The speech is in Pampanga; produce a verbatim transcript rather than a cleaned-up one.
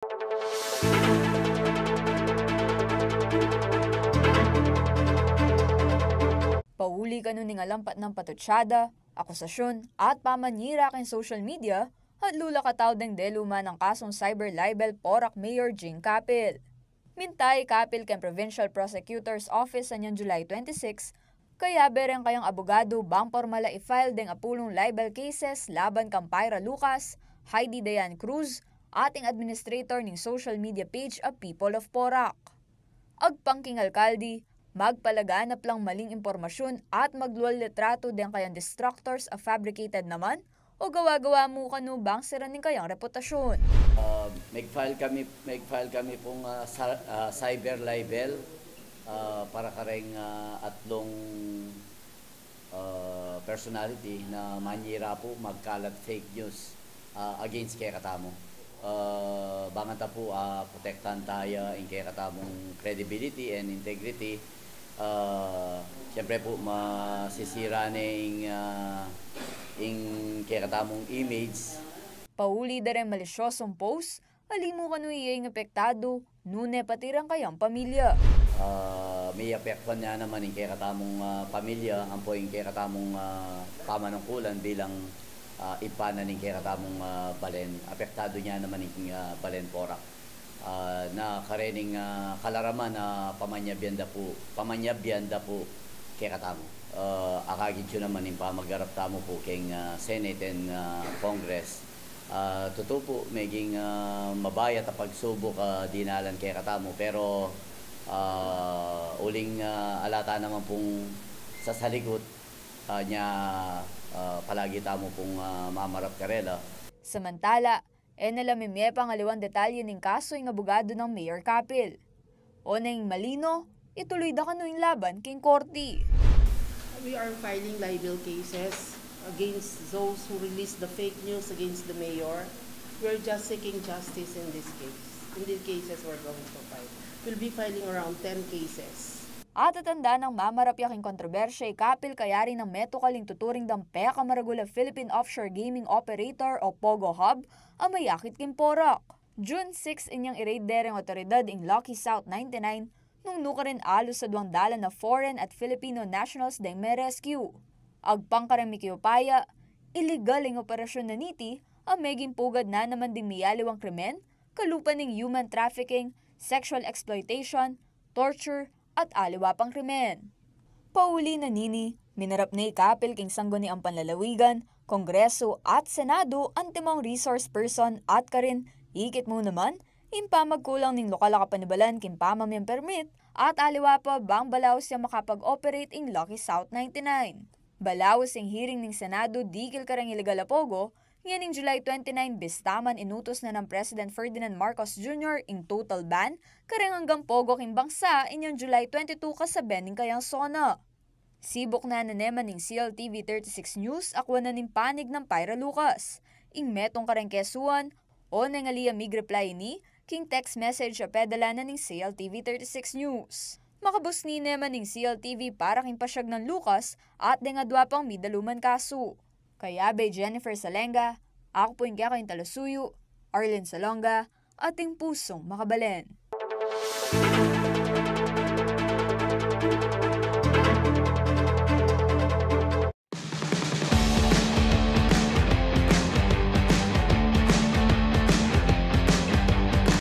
Pauli kanu ning alang patnang patutsada, akusasyun, at pamanyira king social media, at lulakataw deng deluma nang kasung cyber libel Porac Mayor Jing Capil. Minta i Capil keng Provincial Prosecutor's Office anyang July twenty-six, kayabe reng kayang abogadu bang pormal a i-file deng apulung libel cases laban kang Pyra Lucas, Heidi Diane Cruz, at ing administrator ning social media page a People of Porac. Agpang king alkalde, magpalaganap lang maling impormasyun at maglual litratu deng kayang destructors a fabricated naman o gawa-gawa mu kanu bang siran ing kayang reputasyun. Ah, mag-file kami, mag-file kami pung, ah, sa-, ah, cyber libel, ah, para kareng, ah, atlung, ah, personality na manyira pu magkalat fake news, ah, against kekatamu. Ah, bang ta pu, ah, protektahan ta ya ing kekatamung credibility and integrity. Ah, siyempre pu, masisira ne ing, ah, ing kekatamung image. Pauli da reng malisyosung post, ali mu kanu iya ing apektadu, nune pati reng kayang pamilya. Ah, meapektuan ne naman ing kekatamung, ah, pamilya, ampo ing kekatamung, ah, pamanungkulan bilang, ah, ibpa na ning kekatamung, ah, balen. Apektadu ne naman ing, ah, balen Porac. Ah, na karening, ah, kalaraman na pamanyabian da pu, pamanyabian da pu kekatamu. Ah, akagid yu naman ing pamagarap tamu pu keng, ah, Senate and, ah, Congress. Ah, tutu pu, meging, ah, mabayat a pagsubuk a dinalan kekatamu, pero, ah, uling, ah, ala ta naman pung sasalikut, ah, nya, ah, palagi tamu pung, ah, mamarap karela. Samantala, e na la mimie pang aliwang detalye ning kasu ing abogadu nang Mayor Capil. O neng malino, ituloy da kanu ing laban king korte. We are filing libel cases against those who released the fake news against the mayor. We're just seeking justice in this case, in the cases we're going to file. We'll be filing around ten cases. Atatanda nang mamarap ya king kontrobersya i Capil kayari nang metukal ing tuturing dang pekamaragul a Philippine Offshore Gaming Operator o POGO Hub a mayakit king Porac. June six inyang i-raid de reng otoridad ing Lucky South ninety-nine nung nukarin alus a duang dalan a foreign at Filipino nationals deng me-rescue. Agpang kareng mikiupaya, iligal ing operasyun na niti a meging pugad na naman ding miyaliwang krimen, kalupa ning human trafficking, sexual exploitation, torture, at aliwa pang krimen. Pauli na nini, minarap ne i Capil king Sangguniang Panlalawigan, Kongresu at Senadu antimong resource person at karin, ikit mu naman, ing pamagkulang ning lokal a kapanibalan king pamamyang permit at aliwa pa bang balaus yang makapag-operate ing Lucky South ninety-nine. Balaus ing hearing ning Senadu dikil kareng iligal a POGO, ngening July twenty-nine bista man inutus na nang President Ferdinand Marcos Junior ing total ban kareng anggang POGO king bangsa inyang July twenty-two kasabe ning kayang SONA. Sibuk na ne naman ning C L T V thirty-six News a kuanan ing panig nang Pyra Lucas, ing metung kareng kesuan, o neng ali a mig-reply ini king text message a pedala na ning C L T V thirty-six News. Makabusni naman ning C L T V para king pasyag nang Lucas at deng adwa pang midaluman kasu. Kayabe i Jennifer Salenga, aku pu ing kekayung talasuyu, Arlene Salonga, ating pusung makabalen.